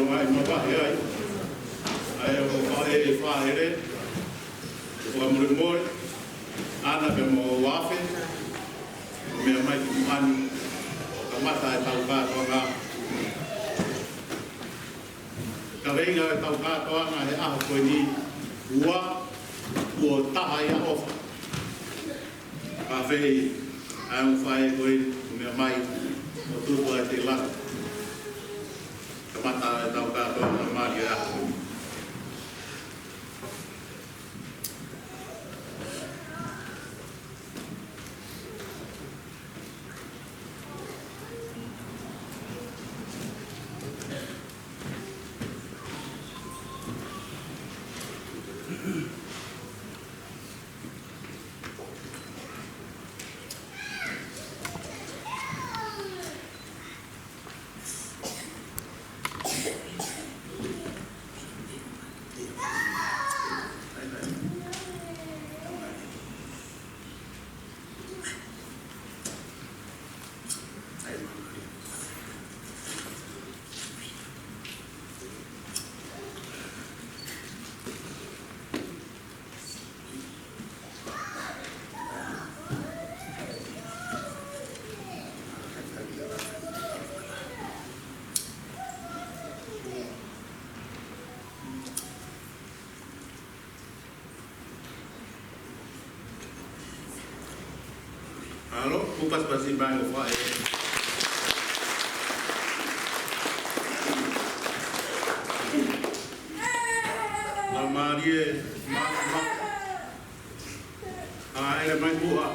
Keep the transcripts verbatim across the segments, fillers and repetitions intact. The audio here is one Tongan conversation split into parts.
Mai mavahe ai. ʻA e ʻofa ʻe Faʻele, ʻofa mulimuli, ʻAna pea mo Afe, ʻo meʻa mai ki muʻa ni, ʻo kamata ʻetau kātoanga. Kaveinga ʻetau kātoanga he ʻaho ko eni, ua kuo taha ia ʻofa. Ka fei, ʻa e ʻofa ʻe ko eni, ʻo meʻa mai, ʻo tuku ai te laka. Kamata ʻetau kātoanga mālie ʻaho. ʻAlo, kuo pasipasi mai ʻofa ʻe. Laumālie Māfimafi. ʻA ʻEle mai kuo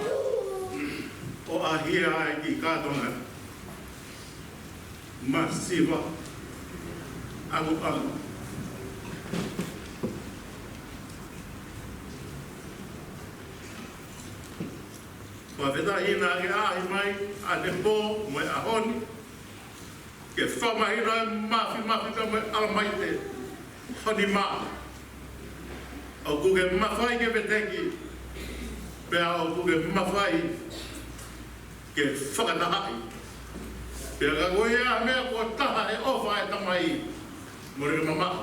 ʻoʻahia ai ki kātoanga. Masiva. Anguangu. Fakafetaʻi ʻi he ʻaho mai, ʻa e pō mo e ʻaho ni. Ke fakamahino ʻa e Māfimafi ka mo e ʻAlamaite ho nima. ʻOku ke mafai ke veteki, pea ʻoku ke mafai ke fakatahaʻi. Pea ka ko ia meʻa kuo taha he ʻofa ʻa e Tamai, mole ke mamaʻo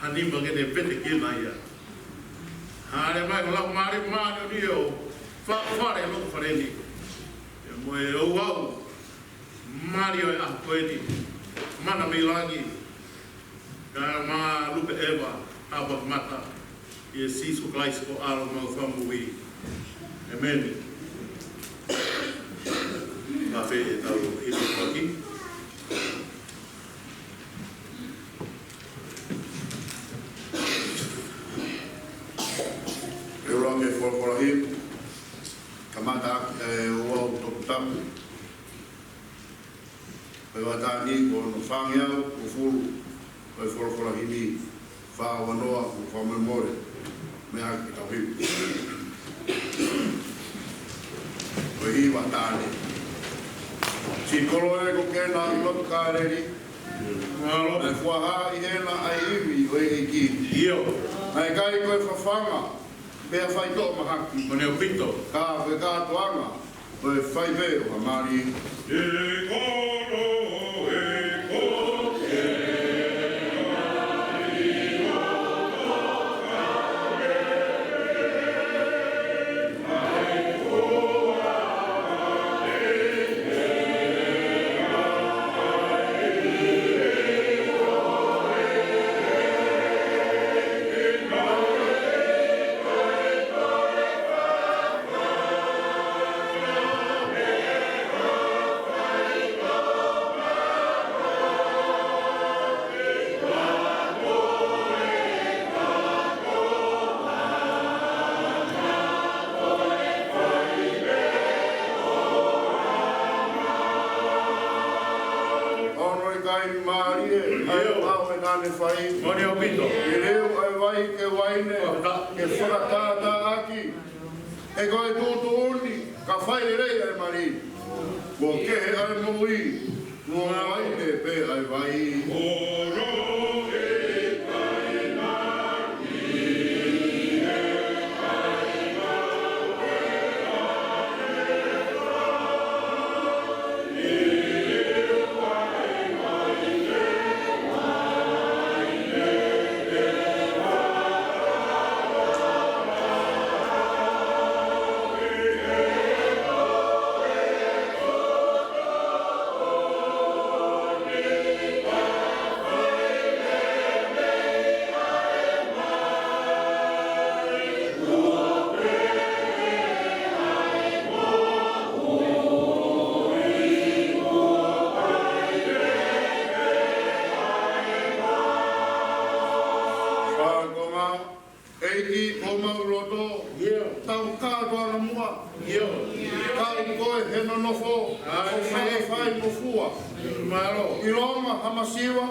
ha nima ke ne vetekina ia. Hāʻele mai ho Laumālie Māʻoniʻoni ʻo fakafale ʻa e loto fale ni. Pea mo e ouau mālie ʻo e ʻaho ko eni, mana mei langi, kae ʻumaʻā Lupe ʻEva, Tāpuakimata, ʻia Sīsū Kalaisi ko homau Fakamoʻui. ʻĒmeni. Mafai ʻetau hili paki. ʻE ʻuluaki folofola himi, kamata ʻaki ʻa e ouau toputapu. Ko e vahaʻa ni ko hono fāngeau hongofulu ʻo e folofola himi, fā ua noa, mo fakamolemole, meʻa ki he tauhi. Ko e hiva tāne. Siʻi kolo ē ko Kena ʻi loto Kāleli. Mālō. Naʻe fuaha ʻi hena ʻa e ivi ʻo e ʻEiki. ʻIo. Naʻe ʻikai ko e fafanga, pea faitoʻo mahaki. Moni ʻaupito. Ka ko e kātoanga, ko e fai pē ʻo ha mali. Ono ʻikai mālie ʻa e ʻao ʻe naʻa ne fai. Moni ʻaupito. Ke leu ʻa e vai ki he uaine, ke fakatātāʻaki. He ko e tuʻutuʻuni, ka fai lelei ʻa e mali. Kuo kehe ʻa e moʻui, kuo uaine pē ʻa e vai. nonofo, ʻa e fai mo fua. Mālō. ʻIlonga ha masiva,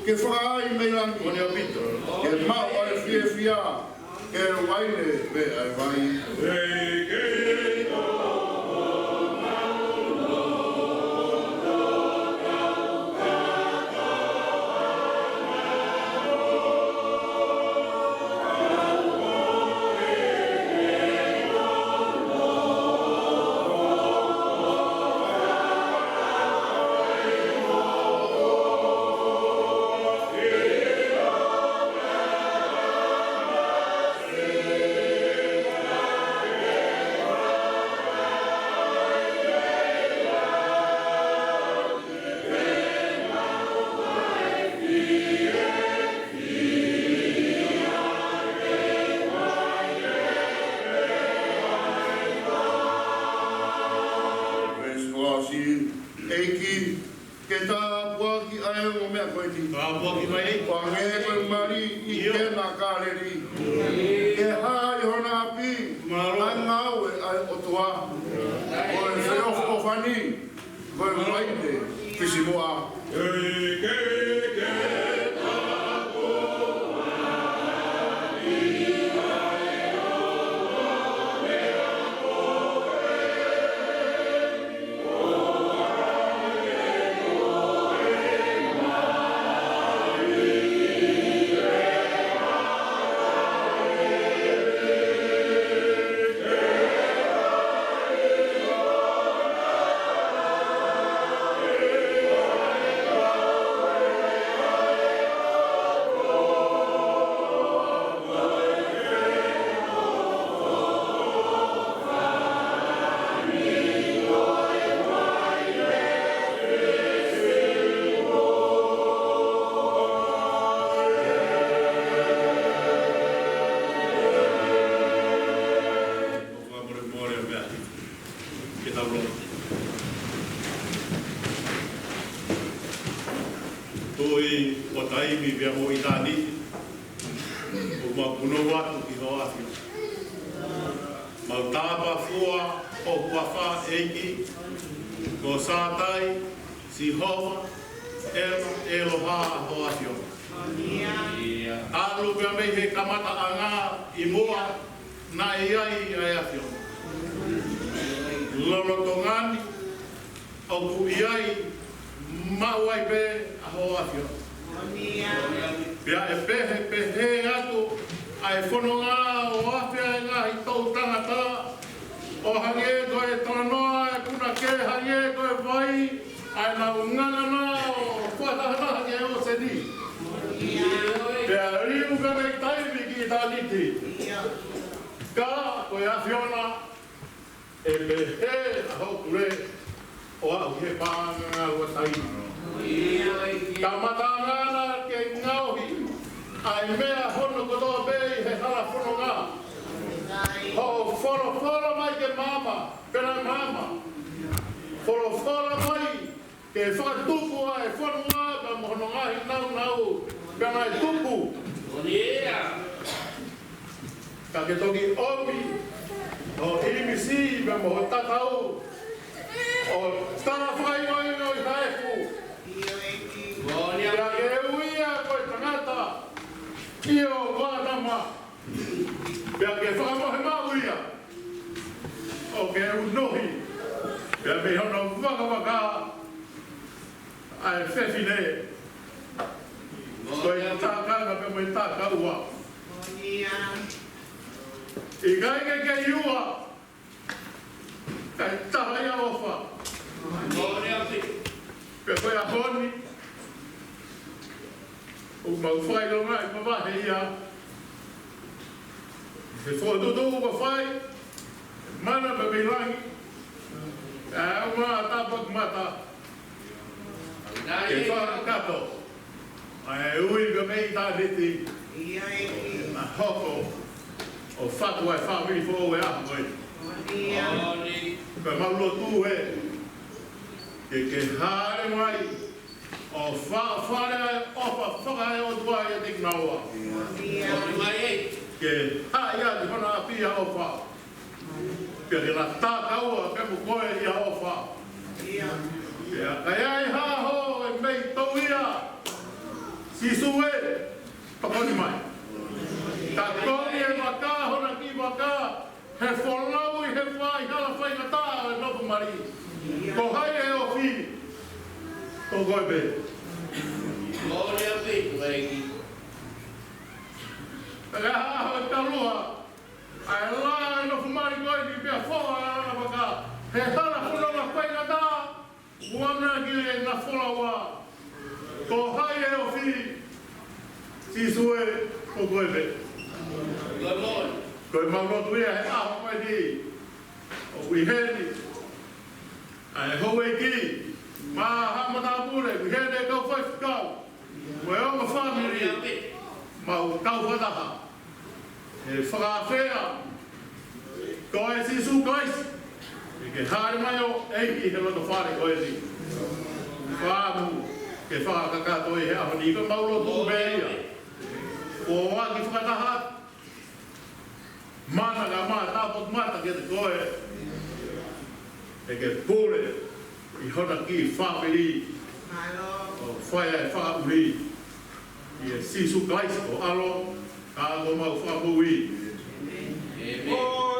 ke fakaai mei langi. Ke maʻu ʻa e fiefia, ke uaine pē ʻa e vai. Praise God, see, ʻEiki, ke tāpuaki ʻa e ongo meʻa ko eni. Tāpuaki mai. Pea hangē ko e mali ʻi ʻIo. Kena Kāleli. Ke hā ʻi hona ʻapi. Mālō. ʻA e ngāue ʻa e ʻOtua. Ko e feʻofoʻofani. Ko e uaine fisimuʻa. Fakamolemole ʻa e meʻa ke tau lotu. Tuʻi ʻo taimi pea mo ʻitāniti, ʻoku mau punou atu ki ho ʻAfio. Mau tāpafua ho huafa ʻEiki, ko Sātai, Sihova, ʻEva, ʻEloha, ho ʻAfio. Talu pea mei he kamataʻanga ʻi muʻa, naʻe ʻi ai ʻa e ʻAfio. Lolotonga ni, ʻoku ʻi ai, maʻu ai pē ʻa ho ʻAfio. Pea ʻe pehē, pehē atu ʻa e fononga ʻo afe ʻa e ngaahi toʻu tangata, ʻo hangē ko e talanoa ʻa e punake, hangē ko e vai, ʻa ʻenau ngangana ʻo fakatahataha ki he ʻōseni. Pea liu pea mei taimi ki ʻitāniti. Ka ko e ʻAfiona, ʻe pehē ʻa hoʻo pule ʻo aʻu ki he paʻanga ngāue taimi. Kamataʻanga na ke ngaohi ʻa e meʻa hono kotoa pē ʻi he hala fononga. Hoʻo folofola mai ke maama, pea naʻe maama. Folofola mai ke fakatupu ʻa e fonua pea mo hono ngaahi nāunau, pea naʻe tupu. Ka ke toki ʻomi ho ʻīmisi pea mo ho tatau, ʻo tala fakaʻilonga ʻi ha efu. Pea ke ui ia ko e tangata, ʻio ko ʻĀtama. Pea ke fakamohe maʻu ia, ʻo ke unohi, pea mei hono vakavaka ʻa e fefine, ko e tākanga pea mo e takaua. ʻIkai ke kei ua, kae taha ia ʻofa. Pea ko e ʻaho ni, ʻoku mau fakaʻilongaʻi mavahe ia he fokotuʻutuʻu kuo fai, mana pea mei langi, ʻa e ʻumaʻā tāpuaki mata, ke fakakakato ʻa e ui pea mei ʻitāniti, naʻa hoko ʻo fatu ʻa e fāmili foʻou ʻo e ʻaho ko eni. Pea mau lotu ē, ke ke hāʻele mai, ʻo fafale ʻa e ʻofa faka-ʻOtua ʻiate kinaua. Ke haʻi atu hona ʻapi ʻa e ʻofa. Pea ke na takaua pē mo koe ʻi he ʻofa. Pea ka ʻi ai ha ʻaho ʻe mei tō ia, Sīsū ē, tokoni mai. Ka ko e vaka, hona kiʻi vaka, he folau ʻi he fai hala faingataʻa ʻo e nofo mali. Ko hai ʻe ofi? Ko koe pē. Moʻoni ʻaupito, ʻEiki. Ka ʻi ai ha ʻaho ʻe kalua, ʻa e la ʻo e nofo mali ko eni pea foʻi ʻa e vaka he hala fononga faingataʻa, ʻoku ʻamanaki ke na folau. Ko hai ʻe ofi? Sīsū ē, ko koe pē. Ko e mau lotu ia he ʻaho ko eni. ʻOku ʻi heni ʻa e houʻeiki, mo e haʻa matāpule, ʻoku ʻi heni e kau faifekau, mo e ongo fāmili, mau kau fakataha he fakaafeʻi ko e Sīsū Kalaisi, ke ke hāʻele mai ʻo ʻEiki he loto fale ko eni. Fakaʻamu ke fakakakato ʻi he ʻaho ni, ko e mau lotu pē ia. Ko e ʻoatu fakataha, mana ka ma tāpuaki mata kiate koe, ke ke pule ʻi hona kiʻi fāmili, ʻo fai ʻa e fakaʻuli ʻia Sīsū Kalaisi ko ho ʻAlo, ka ko homau Fakamoʻui. ʻĒmeni.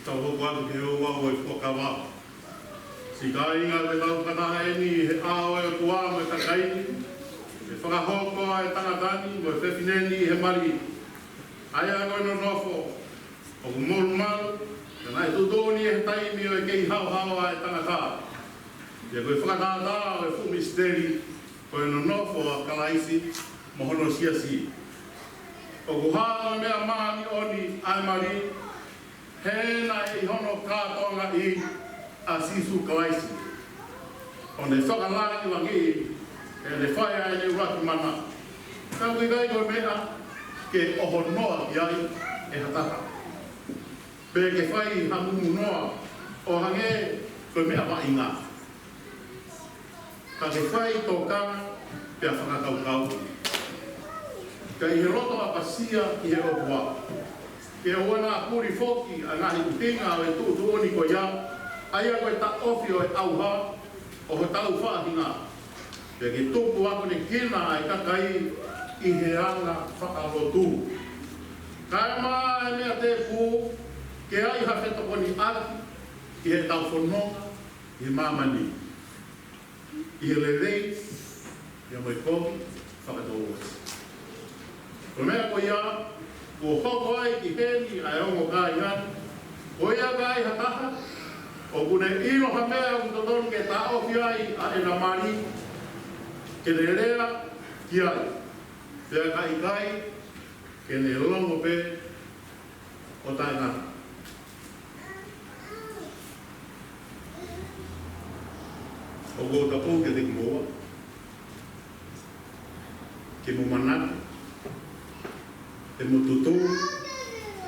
Tau hoko atu ki he ouau ʻo e fuakava. Siʻi kāinga, te tau fakataha eni he ʻao ʻo e ʻOtua mo e kakai ni, ke fakahoko ʻa e tangata ni mo e fefine ni he mali. ʻA ia ko e nonofo ʻoku molumalu, ka naʻe tuʻutuʻuni ʻi he taimi ʻo e kei haohaoa ʻa e tangata. Pea ko e fakatātā ʻo e fuʻu misiteli, ko e nonofo ʻa Kalaisi mo hono siasi. ʻOku hā ko e meʻa māʻoniʻoni ʻa e mali, he naʻe ʻi hono kātoangaʻi ʻa Sīsū Kalaisi, ʻo ne fakalangilangiʻi heʻene fai ʻa ʻene ʻuluaki mana. Ka ʻoku ʻikai ko e meʻa ke ʻohonoa ki ai ʻe ha taha, pe ke fai ha mumunoa ʻo hangē ko e meʻa vaʻinga. Ka ke fai tokanga pea fakakaukau, ka ʻi he loto ʻapasia ki he ʻOtua, ke ʻoua naʻa puli foki ʻa e ngaahi ʻuhinga ʻo e tuʻutuʻuni ko ia, ʻa ia ko e taʻofi ʻo e ʻauha ʻo hotau faʻahinga, pea ke tupu akonekina ʻa e kakai ʻi he anga fakalotu. Kae ʻumaʻā e meʻa tēpū, ke ʻi ai ha fetokoniʻaki ʻi heʻetau fononga ʻi māmani, ʻi he lelei, ʻi he moʻui kovi fakatouʻosi. Ko e meʻa ko ia, kuo hoko ai ki heni ʻa e ongo kāinga ni, ko ia ka ai ha taha ʻoku ne ʻilo ha meʻa ʻoku totonu ke taʻofi ai ʻa ʻena mali, ke ne lea ki ai, pea ka ʻikai, ke ne longo pē ʻo taʻengata. Ko e tapu kiate kimoua, ke mou manatu, ke mou tutu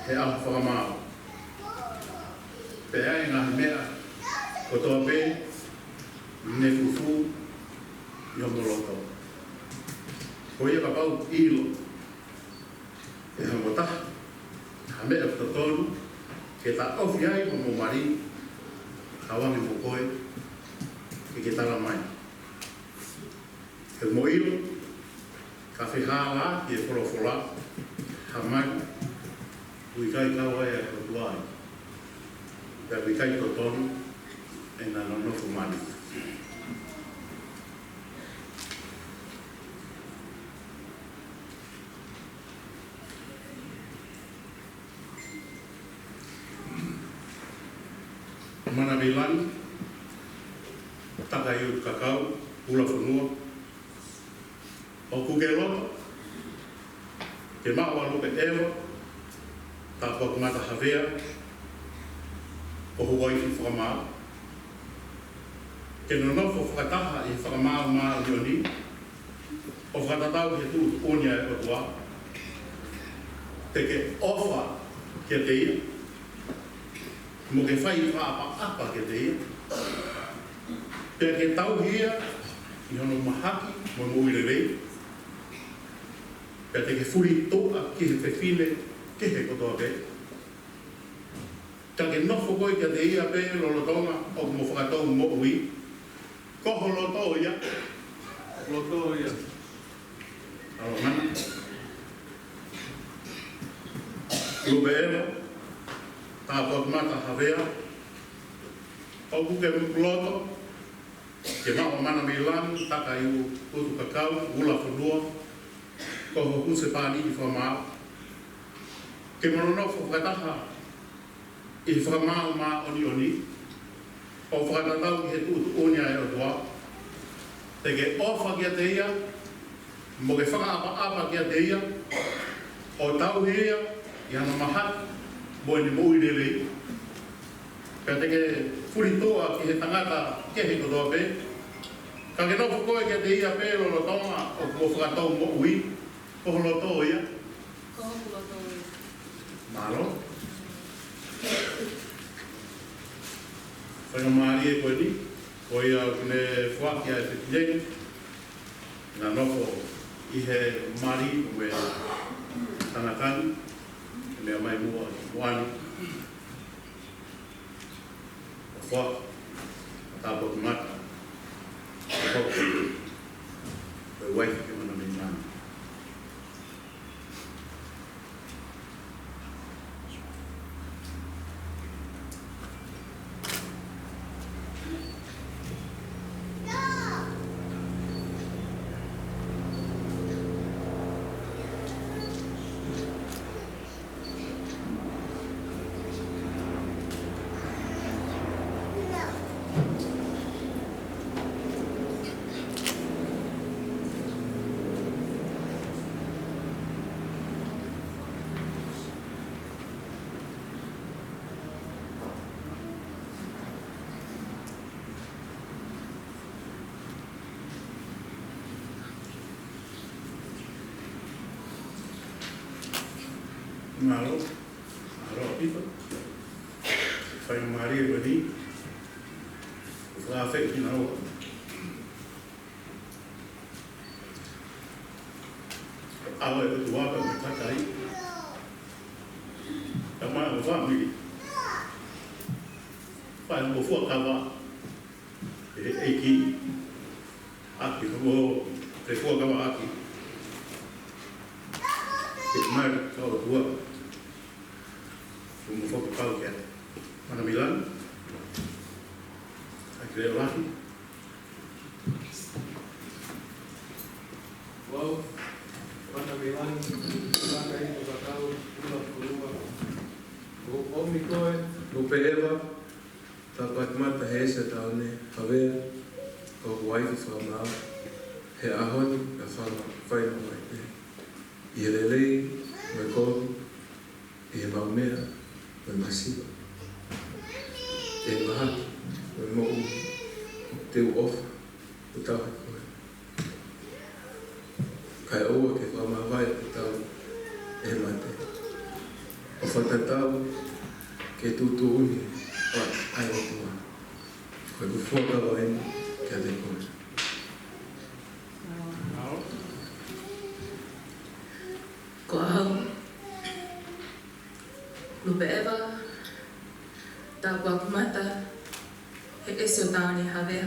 he ʻaho fakamaau. Pea ʻi he ngaahi meʻa kotoa pē ne fufū ʻi homou loto. Ko ia kapau ʻilo ʻe he ongo taha ha meʻa ʻoku totonu ke taʻofi ai hoʻomou mali, kau ange mo koe ke ke tala mai. He mou ʻilo, ka fehālaaki e folofola, ha mali ʻoku ʻikai kau ai ʻa e ʻOtua ai, pea ʻoku ʻikai totonu ʻena nonofo mali. Manaveilangi, Takaiutukakau, Ulafonua, ʻoku ke loto ke maʻu ʻa Lupe ʻEva Tāpuakimata Havea ko ho uaifi fakamaau, ke nonofo fakataha ʻi he Fakamaau Māʻoniʻoni, ʻo fakatatau ki he tuʻutuʻuni ʻa e ʻOtua? Te ke ʻofa kiate ia, mo ke fai fakaʻapaʻapa kiate ia, pea ke tauhi ia ʻi hono mahaki mo e moʻui lelei, pea te ke fulituʻa ki he fefine kehe kotoa pē, ka ke nofo koe kiate ia pē lolotonga ʻoku mo fakatou moʻui? Ko ho loto ia? Loto ia. ʻAlomana. Lupe ʻEva Tāpuakimata Havea, ʻoku ke loto ke maʻu ʻa Manaveilangi Takaiutukakau Ulafonua ko ho husepāniti fakamaau, ke mo nonofo fakataha ʻi he Fakamaau Māʻoniʻoni, ʻo fakatatau ki he tuʻutuʻuni ʻa e ʻOtua? Te ke ʻofa kiate ia, mo ke fakaʻapaʻapa kiate ia, ʻo tauhi ia ʻi hano mahaki mo ʻene moʻui lelei, pea te ke fulituʻa ki he tangata kehe kotoa pē, ka ke nofo koe kiate ia pē lolotonga ʻoku mo fakatou moʻui? Ko ho loto ia? Ko hoku loto ia. Mālō. Faingamālie ko eni, ko ia ʻoku ne foaki ʻa e fefine na nofo ʻi he mali mo e tangata ni, ke meʻa mai muʻa ki muʻa ni. ʻO foaki ʻa Tāpuakimata ke hoko ko e uaifi ʻo Manaveilangi. Mālō, mālō ʻaupito. Faingamālie ko eni, ʻoku ou fakaafeʻi kinaua ʻa e ʻOtua pea mo e kakai, pea mo e fāmili, fai mo fuakava ʻe he ʻEiki ʻaki, mo ke fuakava ʻaki ke mai ka ʻOtua, ʻoku mo fakakau kiate Manaveilangi, ʻa e kile lahi. Vau, Manaveilangi Takaiutukakau Ulafonua, ʻoku ou ʻomi koe, Lupe ʻEva Tāpuakimata Heʻesi Taone Havea, ko hoku uaifi fakamaau he ʻaho ni, pea fai mo koe pē ʻi he lelei mo e kovi, ʻi he maʻumeʻa mo e masiva, ʻi he mahaki mo e moʻui. Te u ʻofa Tauhi koe. Kae ʻoua ke fakamāvae ʻa e tau ʻe he mate. ʻO fakatatau ki he tuʻutuʻuni ʻa e ʻOtua. Ko ʻeku fuakava eni kiate koe. Ko au, Lupeʻeva Tāpuakimata Heʻesi ʻo Tāne Havea,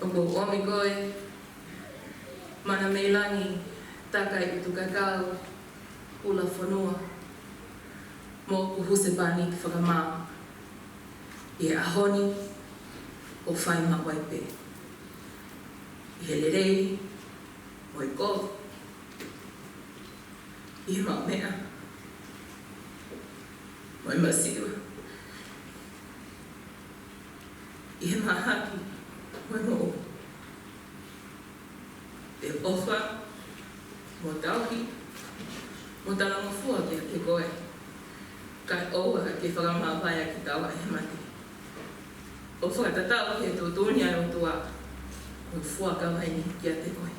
ʻoku ou ʻomi koe, Mana mei Langi, Takai ʻUtukakau, Ula Fonua, mo hoku husepāniti fakamā, ʻi he ʻaho ni ʻo fai maʻu ai pē, ʻi he lelei mo e kovi, ʻi he maʻumeʻa mo e masiva, ʻi he mahaki mo e moʻui, ʻe ʻofa mo tauhi mo talangofua kiate koe, kae ʻoua ke fakamāvae ʻa e tau ʻe he mate. ʻO fakatatau ki he tuʻutuʻuni ʻa e ʻOtua, ko ʻeku fuakava eni kiate koe.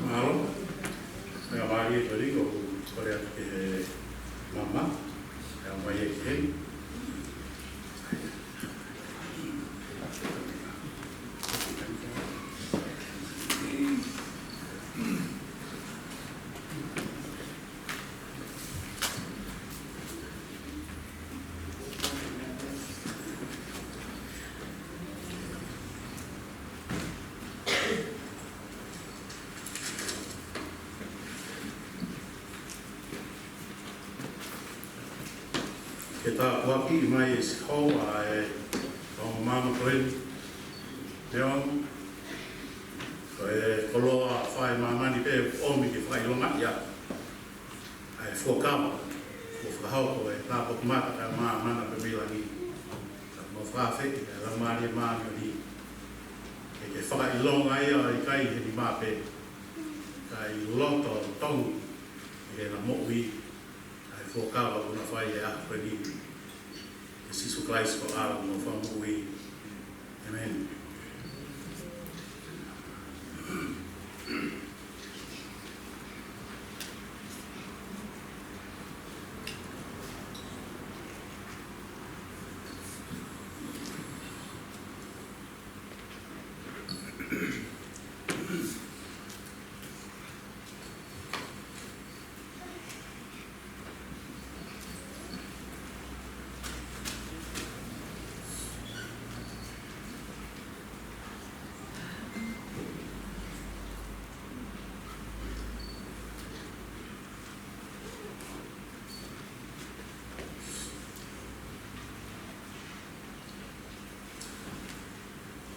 Mālō. Meʻa mālie ʻaupito, ʻoku ou kole atu ki he mama, ʻe ʻomai ia ki heni. Ke tāpuakiʻi mai ʻe Sihova ʻa e ongo mama ko eni. Neongo ko e koloa fai māmani pē ʻoku ʻomi ke fakaʻilongaʻi ʻa e fuakava kuo fakahoko ʻe Tāpuakimata kae ʻumaʻā Mana mei Langi. Ka ʻoku mau fakaafeʻi ʻa e Laumālie Māʻoniʻoni ke ke fakaʻilonga ia ʻo ʻikai he nima pē, ka ʻi loto tonu ʻi heʻena moʻui, ʻa e fuakava kuo na fai he ʻaho ko eni. ʻIa Sīsū Kalaisi ko homau Fakamoʻui. ʻĒmeni.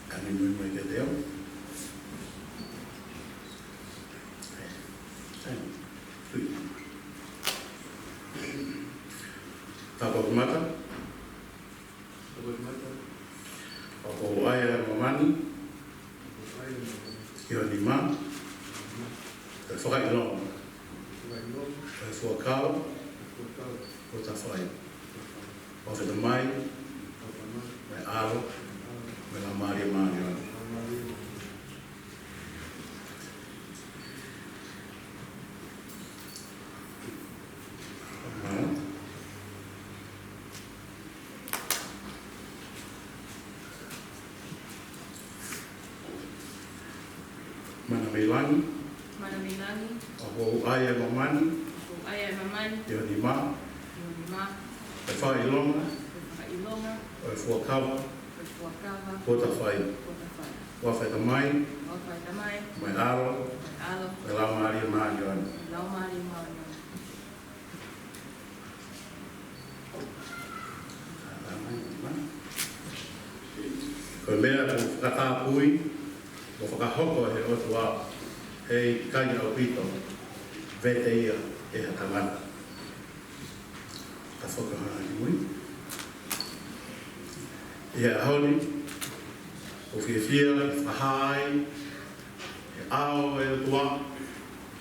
Kae muimui mai kiate au. Tāpuakimata. Tāpuakimata. ʻOku ou ʻai ʻa e māmani. ʻOku ou ʻai ʻa e māmani. ʻI ho nima. Ke fakaʻilonga. Ke fakaʻilonga. ʻA e fuakava. ʻA e fuakava. Kuo ta fai. Kuo ta fai. ʻOfa atu mai. ʻOfa atu mai. Mo e ʻAlo. Mo e ʻAlo. Mo e Laumālie Māʻoniʻoni. Mo e Laumālie Māʻoniʻoni. Mālō. Mana mei Langi. Mana mei Langi. ʻOku ou ʻai ʻa e māmani. ʻOku ou ʻai ʻa e māmani. ʻI ho nima. ʻI ho nima. Ke fakaʻilonga. Ke fakaʻilonga. ʻA e fuakava. ʻA e fuakava. Kuo ta fai. Kuo ta fai. ʻOfa atu mai. ʻOfa atu mai. Mo e ʻAlo. Mo e ʻAlo. Mo e Laumālie Māʻoniʻoni. Mo e Laumālie Māʻoniʻoni. Ko e meʻa kuo fakatapui, kuo fakahoko ʻe he ʻOtua, heʻikai ʻaupito vete ia ʻe ha tangata. Ka foki hana ki mui. ʻI he ʻaho ni, ʻoku ou fiefia ke fakahā ai ʻe he ʻao ʻo e ʻOtua,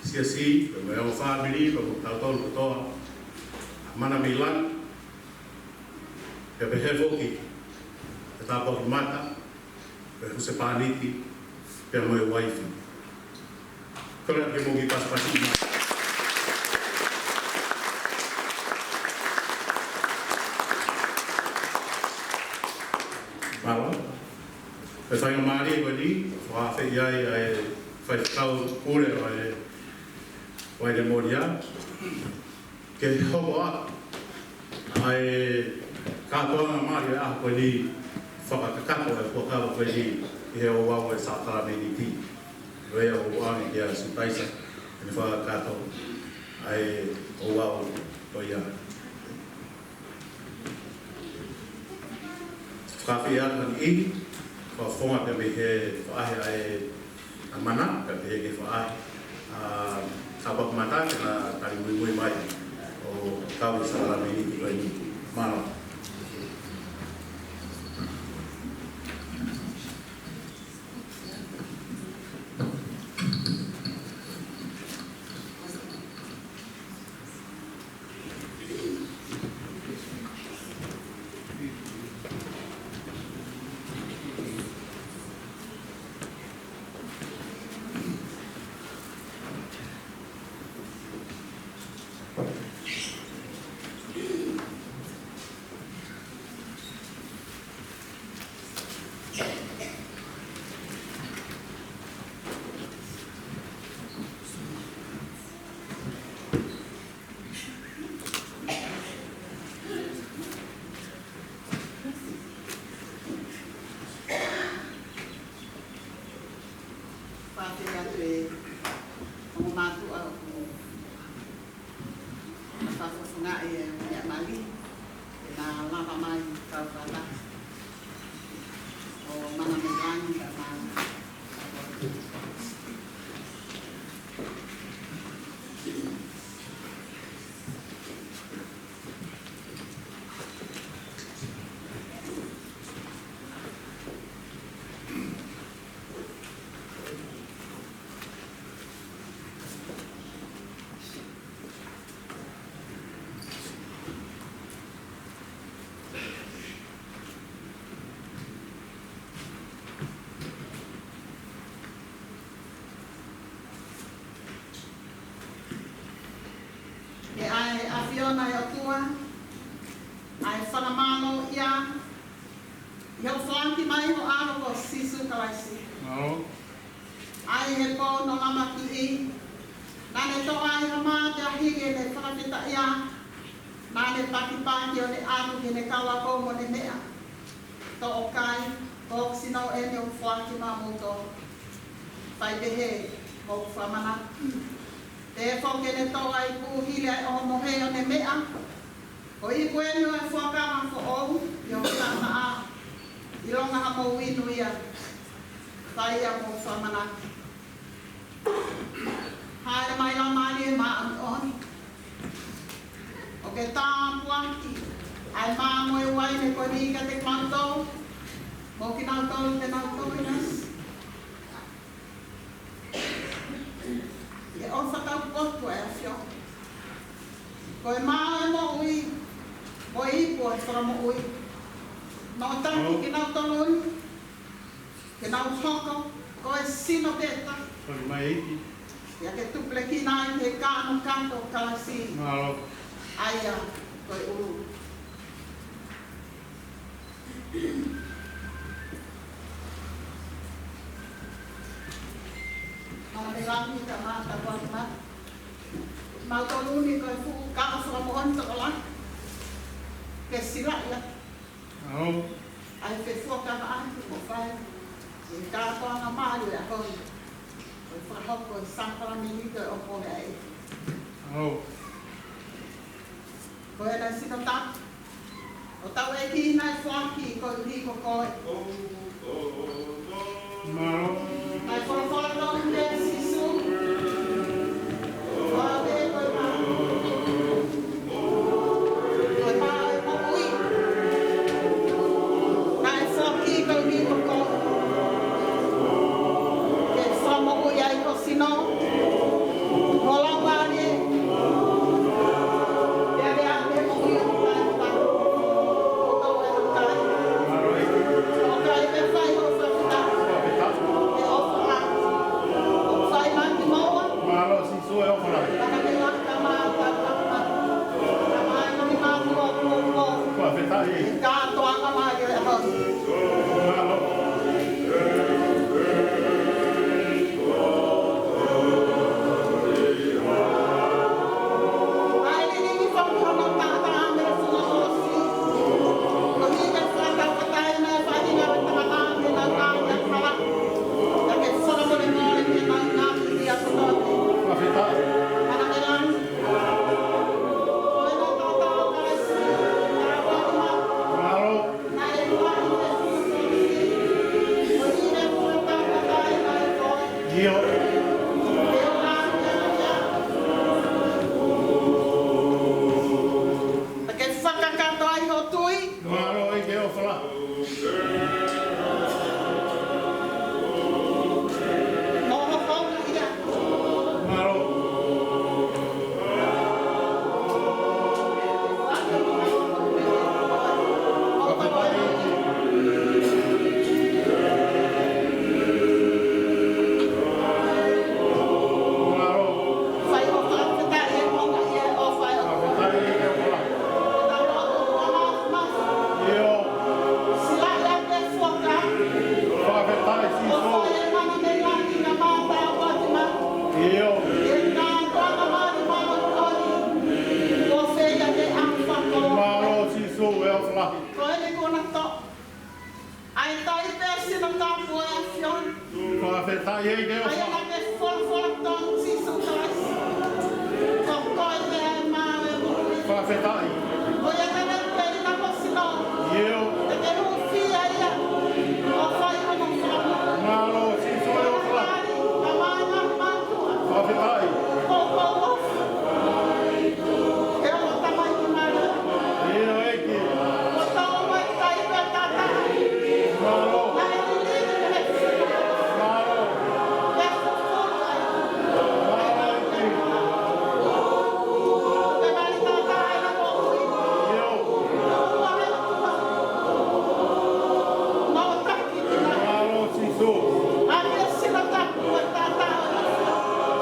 siasi, pea mo e ongo fāmili, pea mo kitautolu kotoa, ʻa Mana mei Langi, pea pehē foki ʻa Tāpuakimata, husepāniti, pea mo e uaifi. Kole atu ke mou kiʻi pasipasi mai. Mālō. Ko e faingamālie ko eni, ʻoku ou fie ʻai ʻa e faifekau pule ʻo e, ʻo e Lemolia. Ke hoko atu ʻa e kātoanga mali ʻo e ʻaho ko eni, fakakakato e fuakava ko eni ʻi he ouau ʻo e sākalameniti. ʻOku ou ʻoange kia Sutaisa ke ne fakakakato ʻa e ouau ko ia. Fakafeʻiloaki atu ki he fakafofonga pea mei he faʻahi ʻa e ʻa Mana, kae pehē ki he faʻahi ʻa Kapakumata ke na tali muimui mai ʻo kau ʻi he sākalameniti ko eni. Mālō. Fakafeʻiloaki atu e ongo mātuʻa ʻoku na fakafofongaʻi e meʻa mali, ke na lava mai kau fakataha. ʻO Mana Meilangi ka Mana. Ke ʻai ʻe he ʻAfiona ʻo e ʻOtua ʻa e fakamālō ia ʻi hoʻo foaki mai ho ʻAlo ko Sīsū Kalaisi. Mālō. ʻA ia ʻi he pō hono lamakiʻi, naʻa ne toʻo ai ha mā pea hili ʻene fakafetaʻia, naʻa ne pakipaki ʻo ne ʻatu ki heʻene kau ako mo ne meʻa. Toʻo kai, ko hoku sino eni ʻoku foaki maʻamoutolu. Fai pehē, mou fakamanatu. Pehē foki ʻene toʻo ʻa e ipu hili ʻa e ongo mohe ʻo ne meʻa. Ko e ipu eni ʻo e fuakava foʻou ʻi hoku taʻataʻa. ʻIlonga haʻamou inu ia, fai ia mou fakamanatu. Hāʻele mai Laumālie Māʻoniʻoni ʻo ke tāpuakiʻi ʻa e mā mo e uaine ko eni kiate kimautolu, mo kinautolu te nau tō ʻi he ʻofa taupotu ʻa e ʻAfiona. Ko e mā ʻo e moʻui, mo e ipu ʻo e fakamoʻui. Nau taki kinautolu ni, ke nau hoko ko e sino pē taha. Kole mai ʻEiki. Pea ke tupulekina ai ki he kānokato ʻo Kalaisi. Mālō. ʻA ia ko e ʻulu. Mana Meilangi ka Mana Kapakumata. Kimautolu ni ko e fuʻu kau fakamoʻoni tokolahi. Ke silaʻi atu. ʻAo. ʻA e fefuakavaʻaki kuo fai. ʻI he kātoanga mali ʻo e ʻaho ni. Ko e fakahoko e sākalameniti ʻo e ʻohomohe ʻa e ʻEiki. ʻAo. Ko e na sino tapu. ʻO tau ʻEiki naʻe foaki koeʻuhi ko koe. Mālō. Naʻe folofola ʻa e ʻEiki Sīsū. Ko e pā. Ko e pā ʻo e moʻui. Naʻe foaki koeʻuhi ko koe. Ke fakamoʻui ai ho sino. Mo lau vale. Pea lea ʻa e moʻui ʻo e moʻui. Ko koe ʻoku kai. ʻOku kai pea fai hoʻo fakafetaʻi. ʻIo. Ke fakakakato ai ho tui. Mālō ʻEiki, ʻofa lahi. Mālō. ʻIo. Mālō Sīsū, ʻofa lahi. ʻAi tai pē sino tapu ʻo e ʻAfiona. Fakafetaʻi ʻEiki, ʻofa. ʻAi ana ke folofola tonu Sīsū Kalaisi. Ko koe te ai mā e moʻui. Fakafetaʻi. Ko ia te ne pei na ko sino. ʻIo. Te ke hūfia ia. ʻO fai hono folofola. Mālō Sīsū, ʻofa lahi. Ka mai na mātua. Fakafetaʻi. Ko, ko, ko. Ke o tamai ki mai. ʻIo ʻEiki. Mālō. Mālō. Mālō ʻEiki. ʻIo. Mālō Sīsū.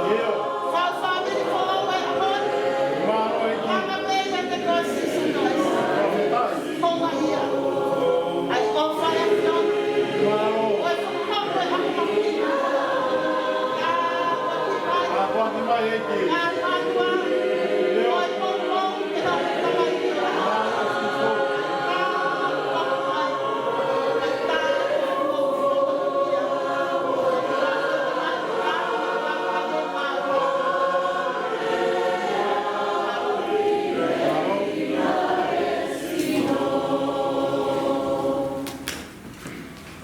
ʻIo. Mālō ʻEiki. Fakafetaʻi. Mālō. Tāpuaki mai ʻEiki. ʻIo.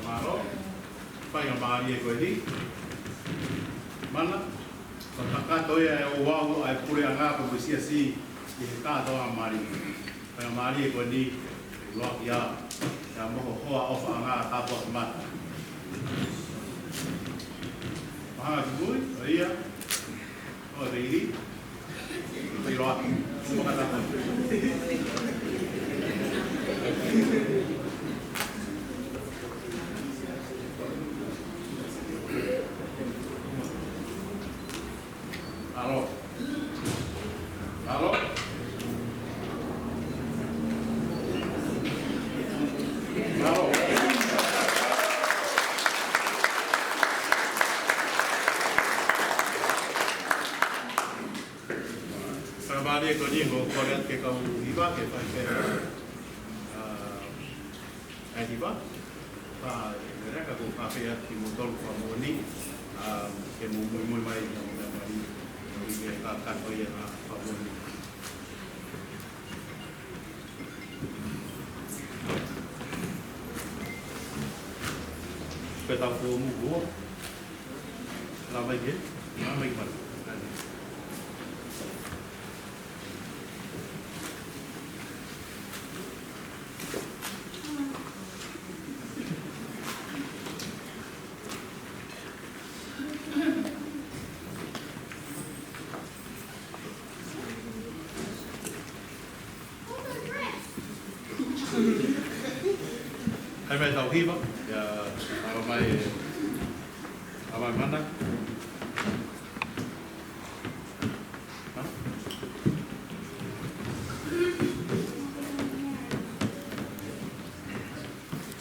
Mālō. Faingamālie ko eni. Mana, fakakakato ia ʻe ouau ʻa e puleʻanga pea mo e siasi ʻi he kātoanga mali. Faingamālie ko eni, ʻuluaki ia, ia mo ho hoa ʻofaʻanga, tāpuaki mai. Mahanga ki mui, ʻo ia. ʻO e veili. Veili loa. Suma kata. Alo. Alo. Alo. Fakamālie ko eni, ko e kole atu ke kau hiva, ke fai pē, ʻa, ʻa e hiva. Pea, ʻe leka ko e fai atu kimoutolu fakamoʻoni, ʻa, ke mou muimui mai, ʻa, ʻa, ʻa, ʻa, ʻi he ka, ka ko ia ʻa fakamoʻoni. Pea tau fō mu kuo. Lava mai ke, lava mai ke mana. Hai mai tau hiva, ia, ʻava mai, ʻava mai mana.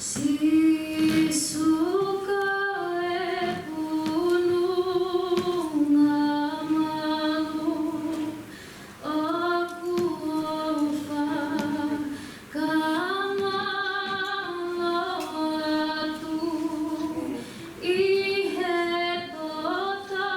Sīsū ko e puʻunga malu ʻoku ou fakamālō atu ʻi he toto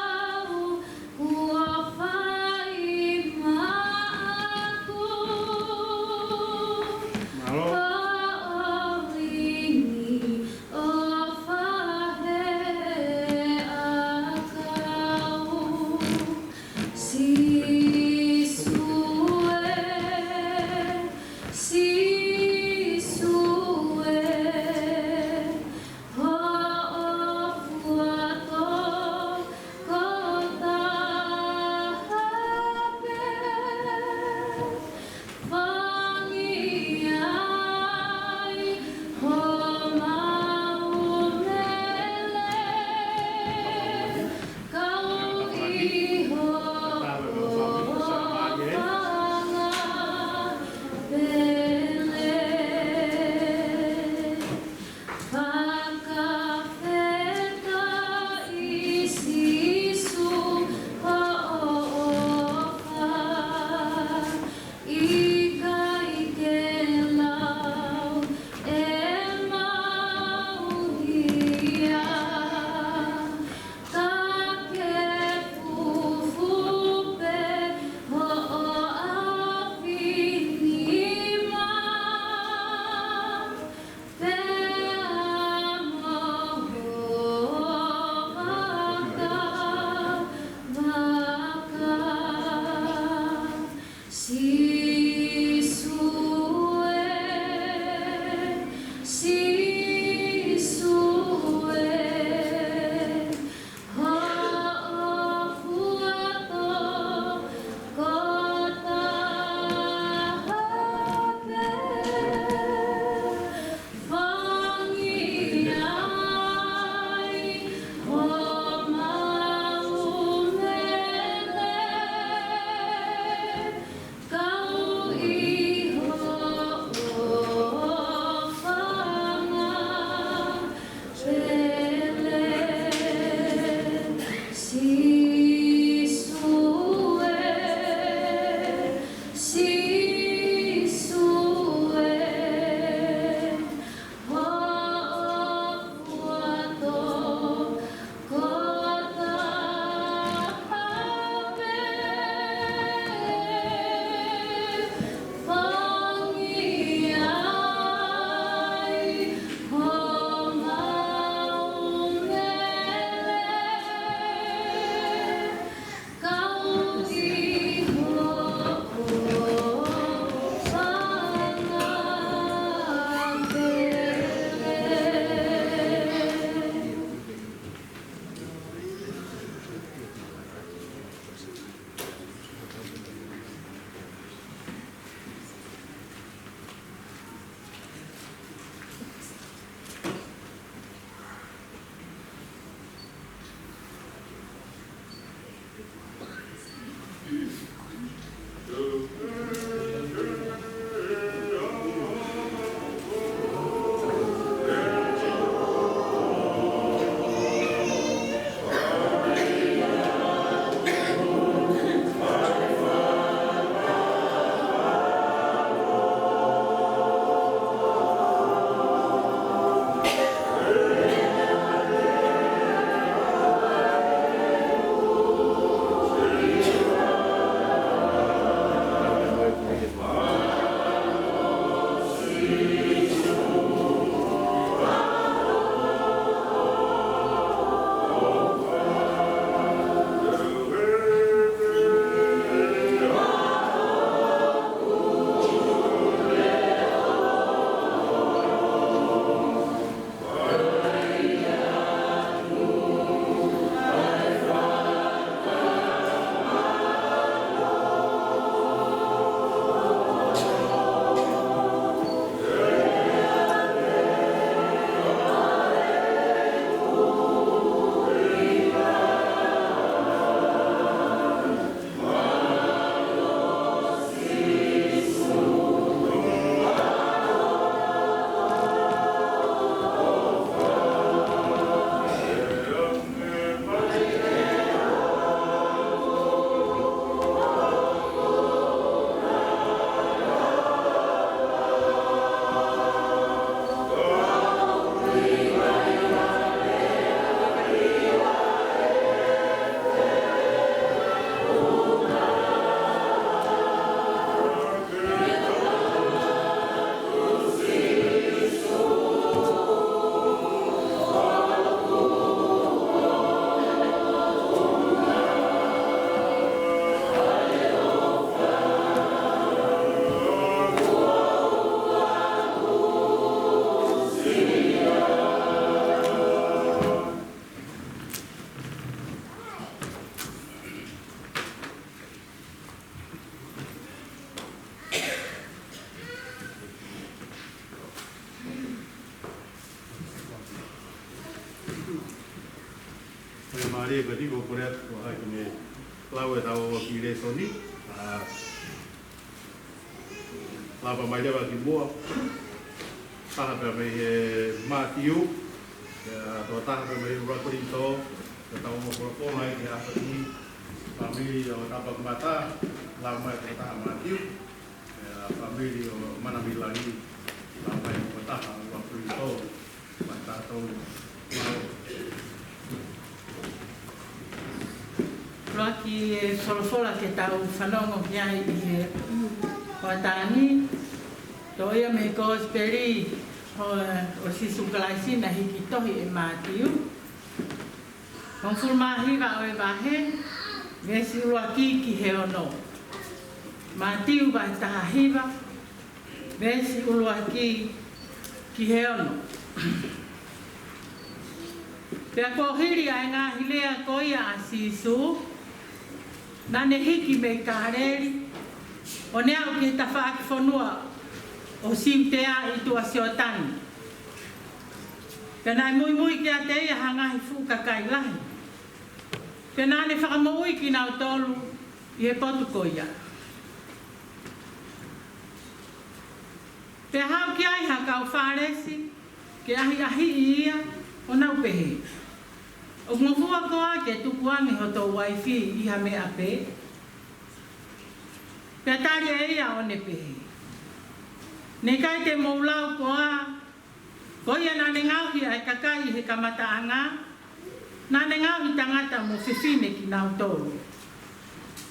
Faingamālie ko eni ko e kole atu ko hai ke ne lau ʻetau kiʻi lēsoni. ʻA, lava mai leva ki muʻa. Taha pē mei he Mātiu, ʻa, tokotaha pē mei he ʻUluaki Kolinitō, ʻetau folofola ʻi he ʻaho ni, fāmili ʻo Tapakumata, lau mai tokotaha Mātiu, ʻa, fāmili ʻo Manamilangi, lau mai tokotaha ʻUluaki Kolinitō, mai tatou. ʻUluaki e folofola ke tau fanongo ki ai ʻi he hoʻatā ni, toʻo ia mei he Kosipeli ʻo, ʻo Sīsū Kalaisi naʻe hiki tohi ʻe Mātiu. Hongofulu mā hiva ʻo e vahe, veesi ʻuluaki ki he ono. Mātiu vahe taha hiva, veesi ʻuluaki ki he ono. Pea kuo hili ʻa e ngaahi lea ko ia ʻa Sīsū, naʻa ne hiki mei Kāleli, ʻo ne aʻu ki he tafaʻaki fonua ʻo Siutea ʻi tuʻa Sioatani. Pea naʻe muimui kiate ia ha ngaahi fuʻu kakai lahi. Pea naʻa ne fakamoʻui kinautolu ʻi he potu ko ia. Pea haʻu ki ai ha kau Fālesi ke ʻahiʻahiʻi ia, ʻo nau pehē, ʻOku ngofua koā ke tukuange hoto uaifi ʻi ha meʻa pē? Pea tali ʻe ia ʻo ne pehē, Ne ʻikai te mou lau koā, ko ia naʻa ne ngaohi ʻa e kakai ʻi he kamataʻanga, naʻa ne ngaohi tangata mo fefine kinautolu,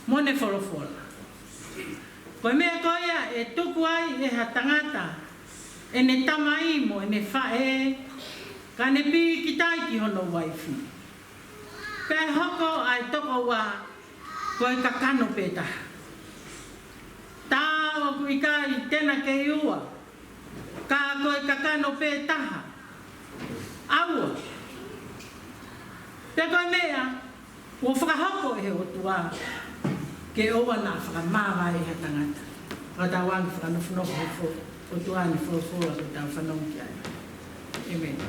mo ne folofola, Ko e meʻa ko ia ʻe tuku ai ʻe ha tangata ʻene tamai mo ʻene faʻē, ka ne pīkitai ki hono uaifi, pea ʻe hoko ʻa e toko ua ko e kakano pē taha? Tā ʻoku ʻikai te na kei ua, ka ko e kakano pē taha. ʻAua, pea ko e meʻa kuo fakahoko ʻe he ʻOtua, ke ʻoua naʻa fakamāvae ʻe ha tangata. Fakatauange fakanofonofo he fo-, ʻOtua ʻene folofola kuo tau fanongo ki ai. ʻĒmeni.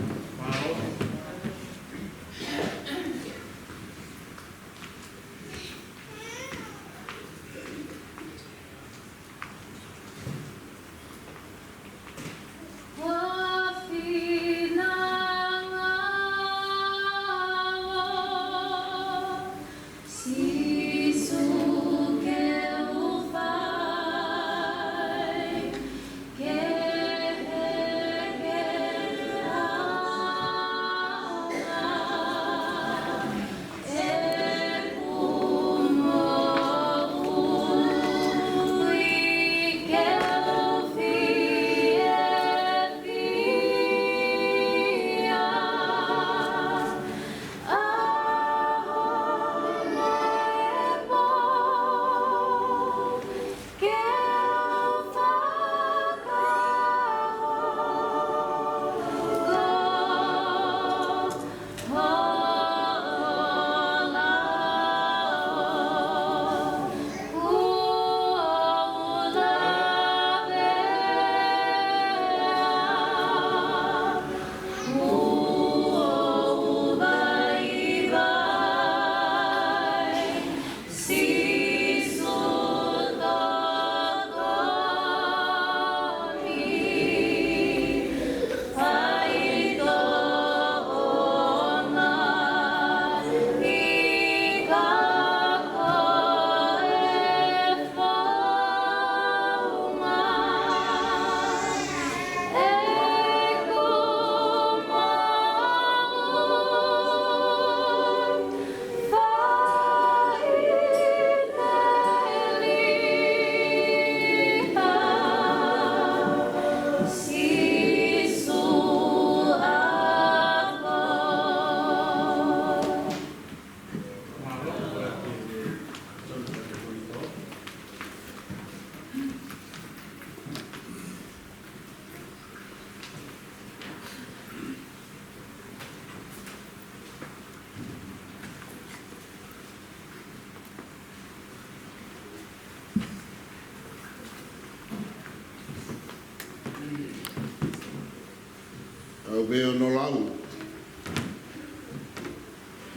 Au pē ʻo no lau.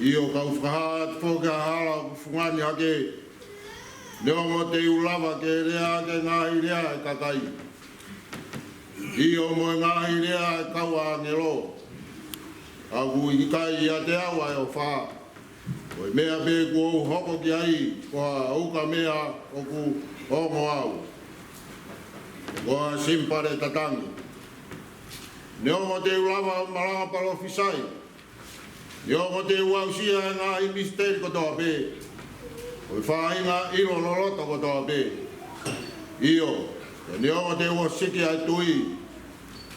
ʻIo, kau fakahā atu foki ha hala ʻoku fungani hake, neongo te u lava ke lea ʻaki e ngaahi lea ʻa e kakai, ʻio, mo e ngaahi lea ʻa e kau ʻāngelo, ka ʻoku ʻikai ʻiate au ʻa e ʻofa. Ko e meʻa pē kuo u hoko ki ai ko ha ukameʻa ʻoku ongo au, ko ha simipale tatangi. Neongo te u lava ʻo malanga palōfisai, neongo te u aʻusia e ngaahi misiteli kotoa pē, ko e faʻahinga ʻilo loloto kotoa pē, ʻio, neongo te u osiki ʻa e tui,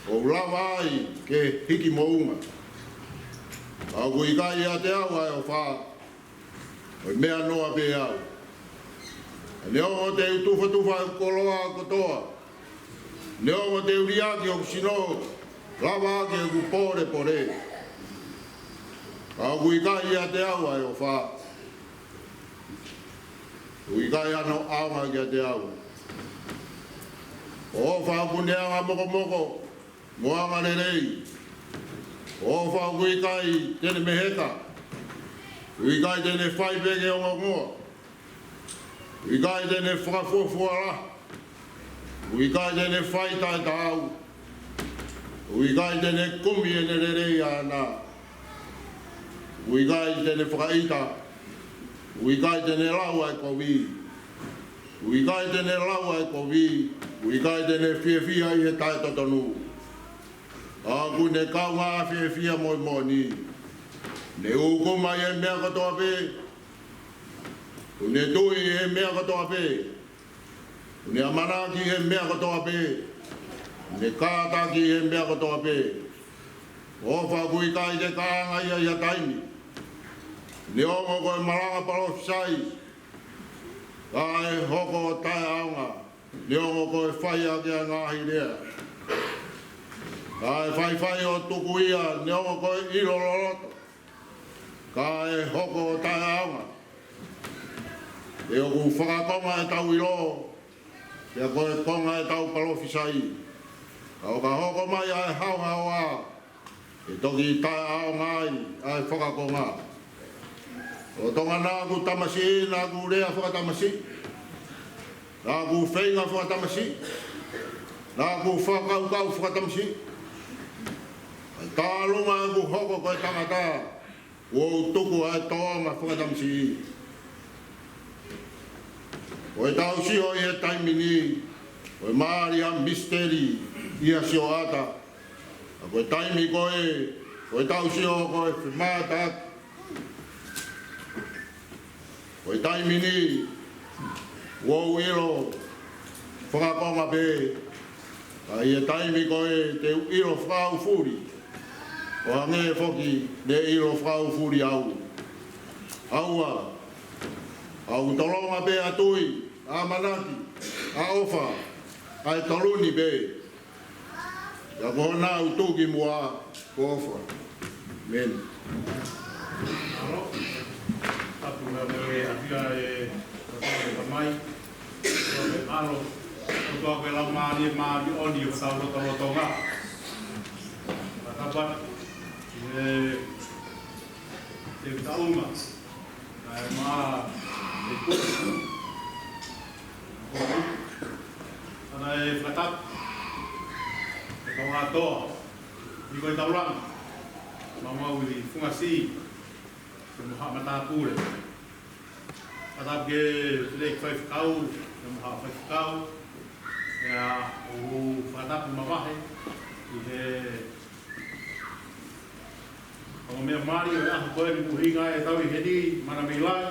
ʻo u lava ai ke hiki moʻunga, ka ʻoku ʻikai ʻiate au ʻa e ʻofa, ko e meʻa noa pē au. Neongo te u tufatufa ʻeku koloa kotoa, neongo te u liʻaki hoku sino, lava ʻaki ʻeku pōlepole, ka ʻoku ʻikai ʻiate au ʻa e ʻofa, ʻoku ʻikai hano ʻaonga kiate au. Ko e ʻofa ʻoku ne anga mokomoko mo anga lelei. Ko e ʻofa ʻoku ʻikai te ne meheka, ʻoku ʻikai te ne fai pē ke ongoongoa, ʻoku ʻikai te ne fakafuofuala, ʻoku ʻikai te ne fai taʻetaau, ʻoku ʻikai te ne kumi ʻene lelei ʻaʻana, ʻoku ʻikai te ne fakaʻita, ʻoku ʻikai te ne lau ʻa e kovi, ʻoku ʻikai te ne lau ʻa e kovi, ʻoku ʻikai te ne fiefia ʻi he taʻetotonu, ka ʻoku ne kaungā fiefia mo e moʻoni. Ne ʻūkuma ʻi he meʻa kotoa pē, ʻoku ne tui ʻi he meʻa kotoa pē, ʻoku ne ʻamanaki ʻi he meʻa kotoa pē, ʻoku ne kātaki ʻi he meʻa kotoa pē. Ko e ʻofa ʻoku ʻikai ke kaanga ia ʻi ha taimi, neongo ko e malanga palōfisai, ka ʻe hoko ʻo taʻeʻaonga, neongo ko e fai ʻaki ʻa e ngaahi lea, ka ʻe faifai ʻo tuku ia, neongo ko e ʻilo loloto, ka ʻe hoko ʻo taʻeʻaonga. He ʻoku fakakonga ʻetau ʻilo, pea ko e konga ʻetau palōfisai, ka ʻo ka hoko mai ʻa e haohaoa, ʻe toki taʻeʻaonga ai ʻa e fakakonga. Lolotonga naʻa ku tamasiʻi, naʻa ku lea fakatamasiʻi, naʻa ku feinga fakatamasiʻi, naʻa ku fakakaukau fakatamasiʻi, ka ʻi he taʻu ʻa ʻeku hoko ko e tangata, kuo u tuku ʻa e tōʻonga fakatamasiʻi. Ko ʻetau sio ʻi he taimi ni, ko e mālie ʻa e misiteli ʻi ha sioʻata. Ka ko e taimi ko ē, ko ʻetau sio ko e femātaaki. Ko e taimi ni, kuo u ʻilo fakakonga pē, ka ʻi he taimi ko ē te u ʻilo fakaʻaufuli, ʻo hangē foki ne ʻilo fakaʻaufuli au. ʻAua, ʻoku tolonga pē ʻa e tui, ʻamanaki, ʻa e ʻofa, ʻa e tolu ni pē. Pea ko hono ʻutu ki muʻa, ko e ʻofa. ʻĒmeni. ʻAlo, tapu na mo e ʻafio ʻa e ʻOtua ʻi he Tamai, ʻOtua ʻi he ʻAlo, ʻOtua ko e Laumālie Māʻoniʻoni ʻoku tau lotolotonga. Fakatapu atu ʻi he teu taʻunga, kae ʻumaʻā e kupu ʻa e fakatapu, e kau ʻātoa, ʻi ko e taulanga, maumau ʻi Funga Siʻi, pea mo haʻa matāpule. Fakatapu ki he fineʻeiki faifekau, pea mo haʻa faifekau, pea ʻoku ou fakatapu mavahe ʻi he ʻa e meʻa mālie ʻo e ʻaho ko eni, ʻuhinga ʻetau ʻi heni, Mana Meilai,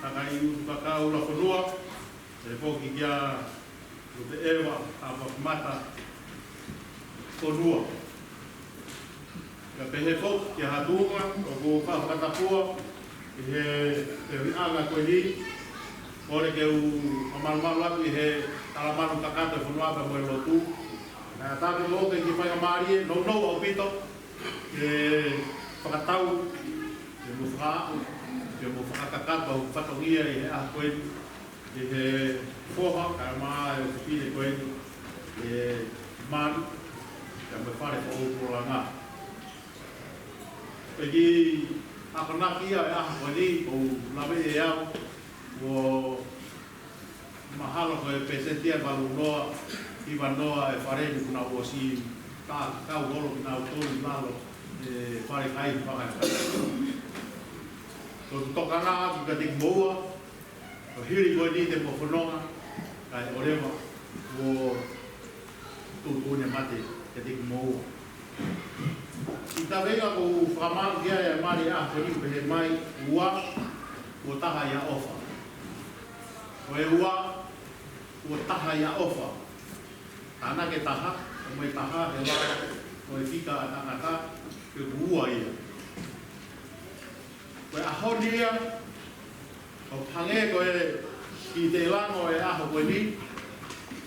kakai ʻUtukaka, ʻUluafonua, pehē foki kia Lupe ʻEva, ʻa Papimata, Fonua. Pea pehē foki kia Hatuʻunga, ʻoku ou fakatapu ʻi he, he feohiʻanga ko eni, kole ke u fakamalumalu atu ʻi he talamalu kakato e fonua pea mo e lotu. Kae ʻatā ke mou ō ki he faingamālie, nounou ʻaupito ke fakatau, ke mou fakaaʻu, ke mou fakakakato ʻa e fatongia ʻi he ʻaho ko eni, ʻi he foha, kae ʻumaʻā e ʻofefine ko eni, ʻi he mali, pea mo e fale foʻou Polanga. Pea ki he Akonaki ia e ʻaho ko eni, ʻoku ou lave ʻe au, ʻoku mahalo ko e pēseti ʻe valu noa, hiva noa e fale ni kuo nau ʻosi tā kau holo kinautolu ʻi lalo e fale kai fakakai. Ko e tokanga atu kiate kimoua, ko e hili ko eni te mou fononga, kae ʻoleva, ʻoku tuʻutuʻuni e mate kiate kimoua. Siʻi tafaʻaki ʻoku ou fakamālō ki ai e mali ʻaho ni, pehē mai, ua, ua taha ia ʻofa. Ko e ua, ua taha ia ʻofa. Tānaki e taha, ʻomai e taha, he lava, ko e fika ʻa e tangata, ko e ua ia. Ko e ʻaho ni ia, ʻo hangē ko e kiʻi telango e ʻaho ko eni,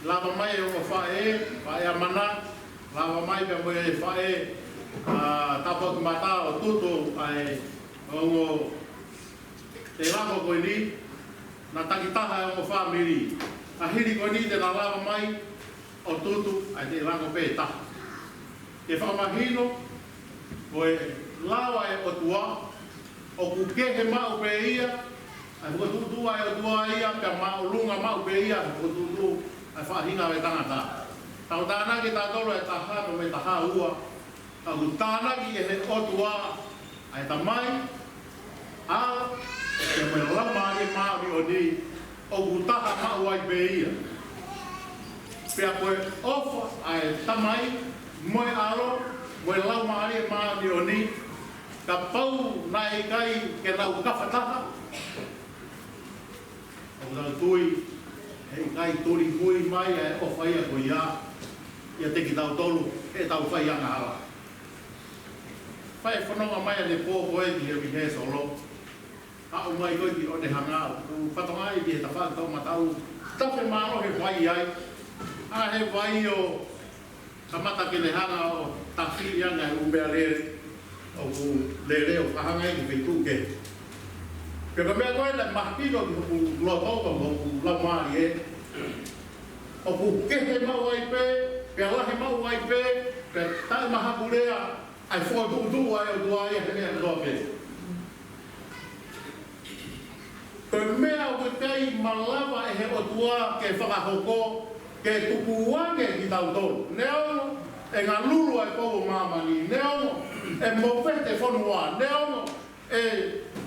lava mai e ongo faʻē, faʻē ʻa Mana, lava mai pea mo e faʻē, ʻa, Tāpuakimata ʻo tutu ʻa e ongo telango ko eni, naʻe takitaha e ongo fāmili. Ka hili ko eni te na lava mai, ʻo tutu ʻa e telango pē taha. Ke fakamahino, ko e lao ʻa e ʻOtua, ʻoku kehe maʻu pē ia, ʻa e fokotuʻutuʻu ʻa e ʻOtua ia, pea māʻolunga maʻu pē ia, ʻa e fokotuʻutuʻu ʻa e faʻahinga ʻo e tangata. Tau tānaki tautolu e taha, pea mo e taha ua, ka ʻoku tānaki ʻe he ʻOtua, ʻa e Tamai, ʻAlo, pea mo e Laumālie Māʻoniʻoni, ʻoku taha maʻu ai pē ia. Pea ko e ʻofa ʻa e Tamai, mo e ʻAlo, mo e Laumālie Māʻoniʻoni, kapau naʻe ʻikai ke nau kafataha, ʻoku tau tui, heʻikai tuli mui mai ʻa e ʻofa ia ko ia, ʻiate kitautolu, heʻetau fai angahala. Fai fononga mai ʻanepō ko ē ki he rehearsal. Aʻu mai ko ē ki ʻOnehanga, ʻoku fatongia ia ki he tafaʻaki toʻomataʻu. Tafe mālohi e vai ai. ʻA e vai ʻo kamata ke ne hanga ʻo tafiʻi ange e ʻū meʻalele. ʻOku lele ʻo fakahanga ia ki he feituʻu kehe. Pea ko e meʻa ko ē naʻe mahino ki hoku loto, ki hoku laumālie. ʻOku kehe maʻu ai pē, pea lahi maʻu ai pē, pea taʻemahakulea, ʻa e fokotuʻutuʻu ʻa e ʻOtua ia he meʻa kotoa pē. Ko e meʻa ʻoku ʻikai malava ʻe he ʻOtua ke fakahoko, ke tukuange kitautolu. Neongo ʻe ngalulu ʻa e pou ʻo māmani, neongo ʻe movete e fonua, neongo ʻe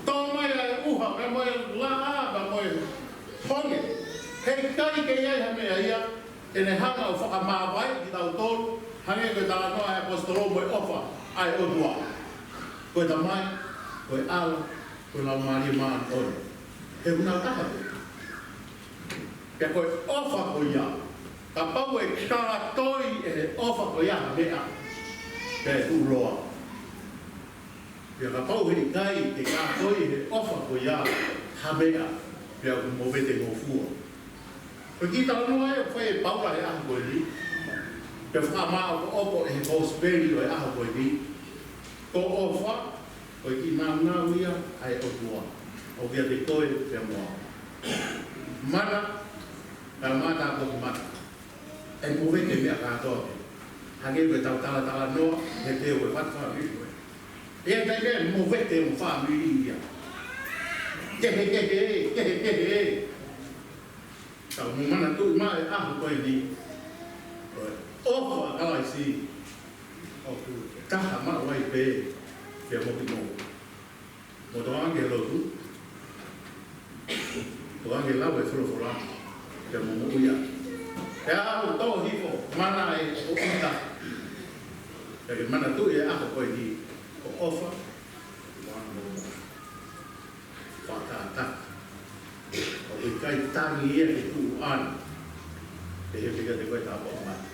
tō mai ʻa e ʻuha, pea mo e laʻā, pea mo e honge. Heʻikai ke ʻi ai ha meʻa ia, te ne hanga ʻo fakamāvae kitautolu, hangē ko e talanoa ʻa e ʻaposetolo mo e ʻofa ʻa e ʻOtua. Ko e Tamai, ko e ʻAlo, ko e Laumālie Māʻoniʻoni. He ʻoku nau taha pē. Pea ko e ʻofa ko ia, kapau ʻe kātoi ʻe he ʻofa ko ia ha meʻa, pea ʻe tuʻuloa. Pea kapau heʻikai ke kātoi ʻe he ʻofa ko ia ha meʻa, pea ʻoku movete ngofua. Ko e kiʻi talanoa ʻoku fai ʻe Paula he ʻaho ko eni, pea fakamāʻopoʻopo ʻe he kosipeli ʻo e ʻaho ko eni, ko ʻofa, ko e kiʻi nāunau ia ʻa e ʻOtua, ʻoku ʻiate koe pea mo au. Mana, Tāpuakimata. ʻE movete e meʻa kātoa pē. Hangē ko ʻetau talatalanoa, he te u e fatu fāmili ko ē. ʻE ʻikai ke movete e fāmili ia. Kehekehe, kehekehe. Tau manatuʻi mai e ʻaho ko eni. Ko e ʻofa ʻa Kalaisi. ʻOku taha maʻu ai pē, pea mo kimoua. Mo tokanga ki he lotu. Tokanga ki he lau e folofola. Pea mo moʻui ai. Pea ʻoku tō hifo, mana ʻe ʻoʻita. Pea ke manatuʻi e ʻaho ko eni, ko e ʻofa. Mana mo moʻui. Fakatātā. ʻOku ʻikai tangi ia ke tuʻu ʻana. Pehē pē kiate koe Tāpuakimata.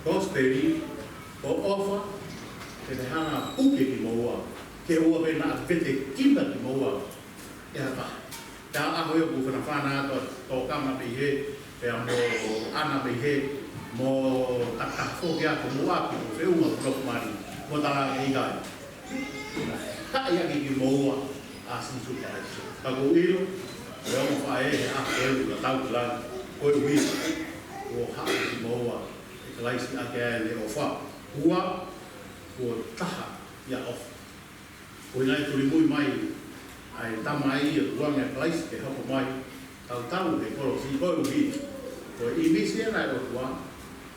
Kosipeli, ko e ʻofa, te ne hanga ʻo puke kimoua, ke ʻoua pē naʻa vetekina kimoua ʻe ha taha. Pea ʻaho ia ʻoku fanafana atu ʻa Tokanga mei hē, pea mo ʻAna mei hē, mo Takataha foki ʻa ko Muʻaki, mo Feʻunga, mo Lokomani, mo Talaʻeiki ai. Haʻi ange kimoua ʻa Sīsū Kalaisi. Ka ʻoku ou ʻilo, ʻe ongo faʻē he ʻaho ko ē ʻoku tau ki langi, ko e ʻuhi, kuo haʻi kimoua ʻe Kalaisi ʻaki ʻene ʻofa. Ua, kuo taha ia ʻofa. Ko ia naʻe tuli mui mai ʻa e Tamai ʻi he tuʻunga ʻa Kalaisi ke hoko mai, tautau he kolosi koeʻuhi ko e ʻīmisi ʻena ʻo e ʻOtua,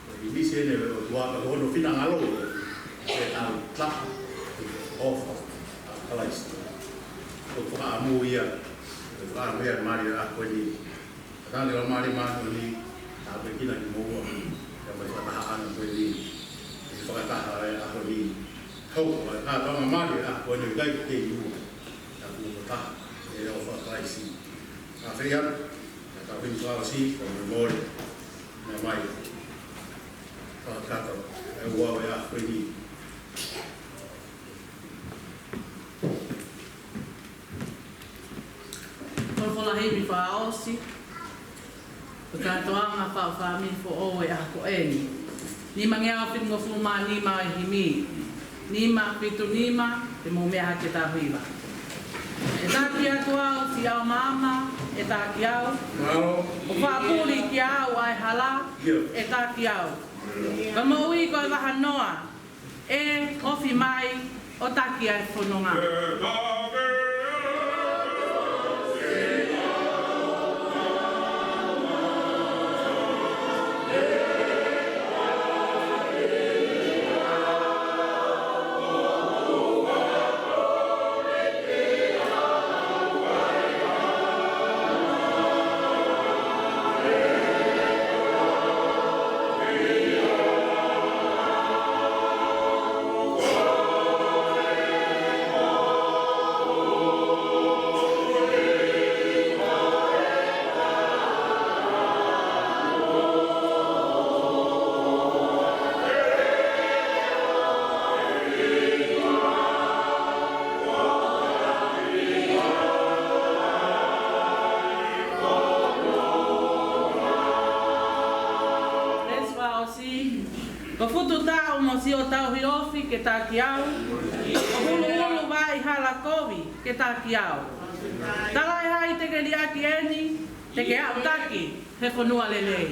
ko e ʻīmisi ʻena ʻo e ʻOtua, ka ko hono finangalo ke tau taha ʻi he ʻofa ʻa Kalaisi. Ko e fakaʻamu ia, ko e fakaʻamu ia ʻa e mālie ʻo e ʻaho ko eni. Ka tau ke lau mālie māʻoniʻoni, ʻa pē kina ki muʻa, ʻa e fakataha ʻana ko eni, ʻa e fakataha ʻa e ʻaho ni. Hou, ʻa e kātoanga mālie ʻo e ʻaho ko eni ʻoku ʻikai ke kei ua, ʻa e kuo fakataha ʻe he ʻofa ʻa Kalaisi. Ka feia, ʻa e tau hini fakaʻosi, ko e mole, na mai, fakataha, ʻa e ua ʻo e ʻaho ko eni. Ko e fola himi fakaʻosi, ko e kātoanga fakaʻosi fāmili foʻou ʻo e ʻaho ko eni. Nimangeau fitungofulu mā nima ʻo e himi. Nima fitu nima, te mou meʻa hake ʻo tau hiva. ʻE taki atu au siʻau maama, ʻe taki au. ʻOku fakapuli kiate au ʻa e hala, ʻe taki au. Ka moʻui ko e vahanoa, ʻe ofi mai ʻo taki ʻa e fononga. Lesi fakaʻosi, ko e fuʻu taʻu mo siʻo tauhi ofi ke taki au, ko e huluhulu vai hala kovi ke taki au. Talaʻehai te ke liʻaki eni, te ke aʻutaki he fonua lelei.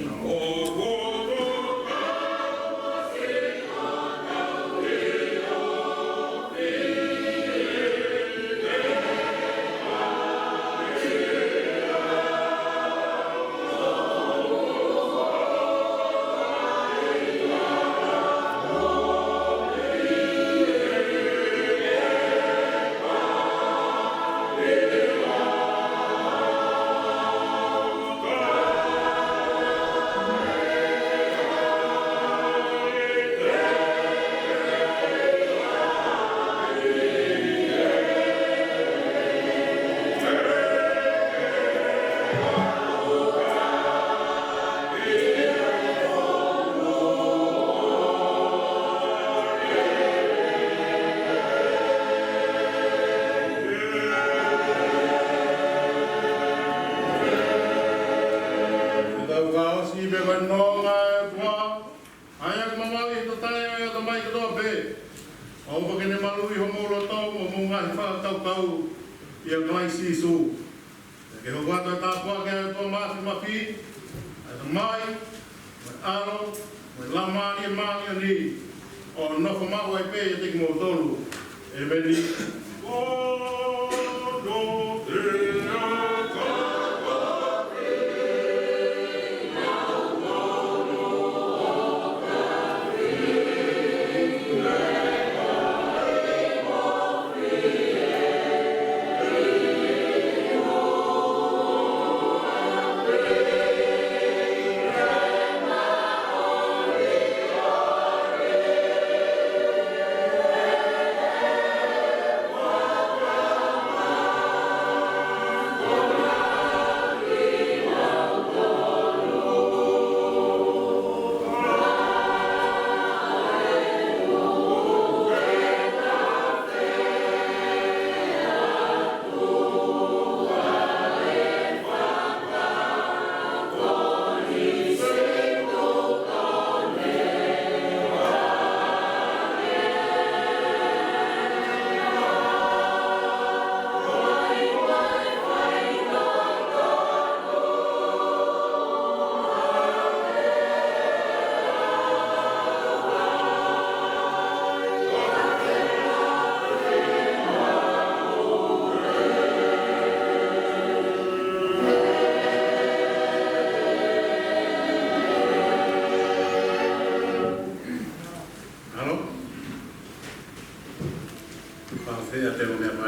Tau fakaʻosi pē ʻa e nonga ʻa e ʻOtua, ʻa ia ʻoku mamaʻo ʻi he tatae ʻo e ʻatamai kotoa pē. ʻOfa ke ne maluʻi homou loto mo hoʻomou ngaahi fakakaukau ʻia Kalaisi Sīsū. Ke hoko atu ʻa e tāpuaki ʻa e ʻOtua Māfimafi, ʻa e Tamai, mo e ʻAlo, mo e Laumālie Māʻoniʻoni, ʻo nofo maʻu ai pē ʻiate kimoutolu. ʻEmeni.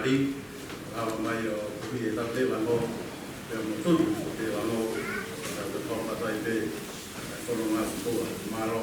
Lava mai ʻo kuhi e tau te vano, pea mo tonu te vano, ʻa e tau patai pe, ʻa e fono ngā sipua, mālō.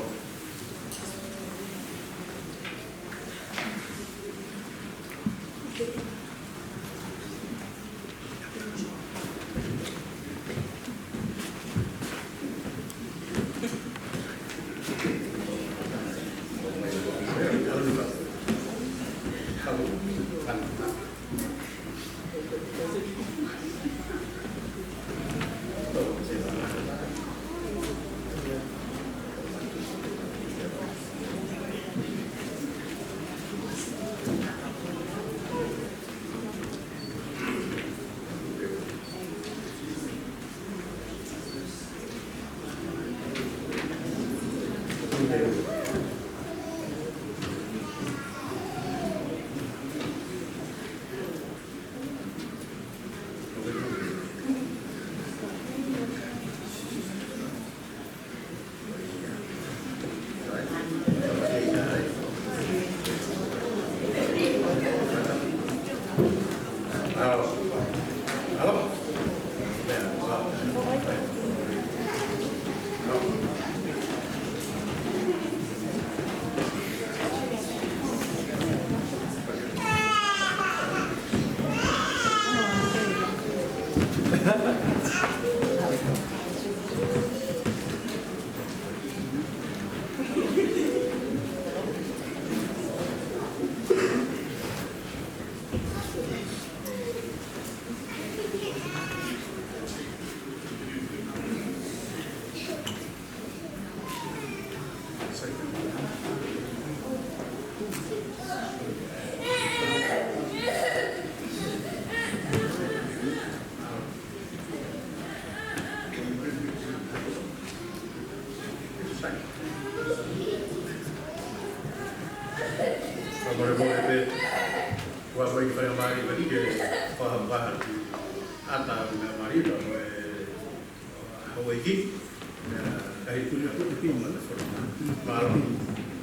Fakamālō pē, ua mai ki faingamālie mai ke fakapaha ki ata meʻa mālie pea mo e houʻeiki, ʻa e kahi kuni a kuku pima na fora. Mālō.